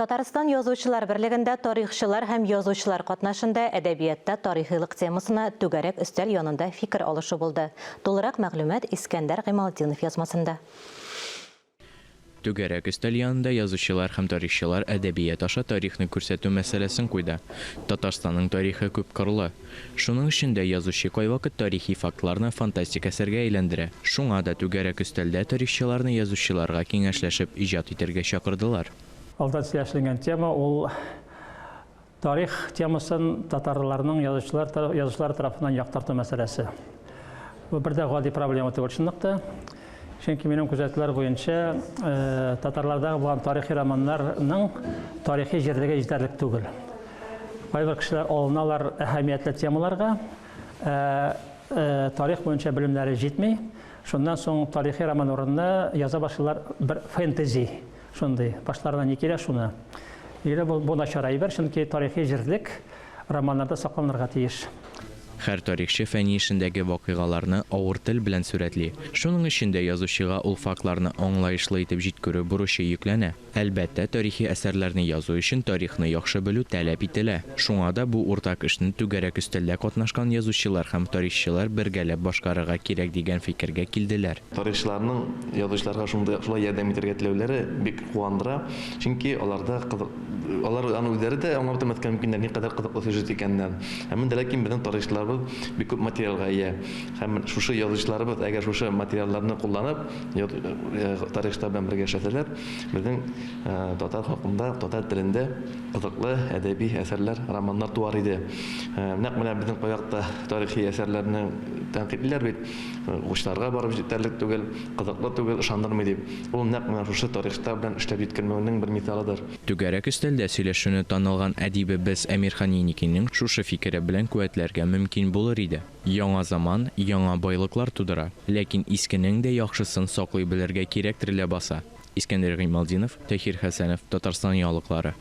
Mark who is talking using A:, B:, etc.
A: Татарстан Язучылар берлегендә тарихчылар һәм язучылар катнашында Әдәбиятта тарихилык темасына түгәрәк өстәл янында фикер алышу булды. Тулырак мәгълүмат Искәндәр Гыймалтдинов язмасында.
B: Түгәрәк өстәл янында язучылар һәм тарихчылар әдәбият аша тарихны күрсәтү мәсьәләсен куйды. Татарстанның тарихы күпкырлы. Шуның өчен дә язучы кайвакыт тарихи фактларны фантастик әсәргә әйләндерә. Шуңа да түгәрәк өстәлдә тарихчыларны язучыларга киңәшләшеп иҗат итәргә чакырдылар.
C: Алдан сөйләшенгән тема ул тарих темасын татарларның язучылар язучылар тарафыннан яктырту мәсьәләсе. Бу бер дә гади проблема түгел чынлыкта. Чөнки минем күзәтүләр буенча э, татарлардагы булган тарихи романнарның тарихи җирлеге җитәрлек түгел. Кайбер кешеләр алыналар әһәмиятле темаларга, ә, э, тарих буенча белемнәре җитми. Шуннан соң тарихи роман урынына яза башлыйлар бер фэнтези. Шундый, башларына ни килә, шуны. Билгеле, бу, бу начар әйбер, чөнки тарихи җирлек романнарда сакланырга тиеш.
B: Һәр тарихчы фәнни эшендәге вакыйгаларны авыр тел белән сурәтли. Шуның өчен дә язучыга ул фактларны аңлаешлы итеп җиткерү бурычы йөкләнә. Әлбәттә, тарихи әсәрләрне язу өчен тарихны яхшы белү таләп ителә. Шуңа да бу уртак эшне түгәрәк өстәлдә катнашкан язучылар һәм тарихчылар бергәләп башкарырга кирәк дигән фикергә килделәр.
D: Тарихчыларның язучыларга шундый шулай ярдәм итәргә теләүләре бик куандыра, чөнки аларда кызык, алар аны үзләре дә аңлап бетермәскә мөмкиннәр, никадәр кызыклы сюжет икәнен. Һәм дә ләкин безнең тарихчыларыбыз бик күп материалга ия. Һәм шушы язучыларыбыз, әгәр шушы материалларны кулланып, тарихчылар белән бергә эшләсәләр, безнең татар халкында, татар телендә кызыклы әдәби әсәрләр, романнар туар иде. Нәкъ менә безнең кайвакытта тарихи әсәрләрне тәнкыйтьлиләр бит. Укучыларга барып җитәрлек түгел, кызыклы түгел, ышандырмый дип. Ул нәкъ менә шушы тарихта белән эшләп җиткермәүнең бер мисалыдыр.
B: Түгәрәк өстәлдә сөйләшүне танылган әдибебез Әмирхан Еникинең шушы фикере белән куәтләргә мөмкин булыр иде, Яңа заман яңа байлыклар тудыра, ләкин искенең дә яхшысын саклый белергә кирәктер ләбаса. Искәндәр Гыймалтдинов, Таһир Хәсәнов, Татарстан яңалыклары.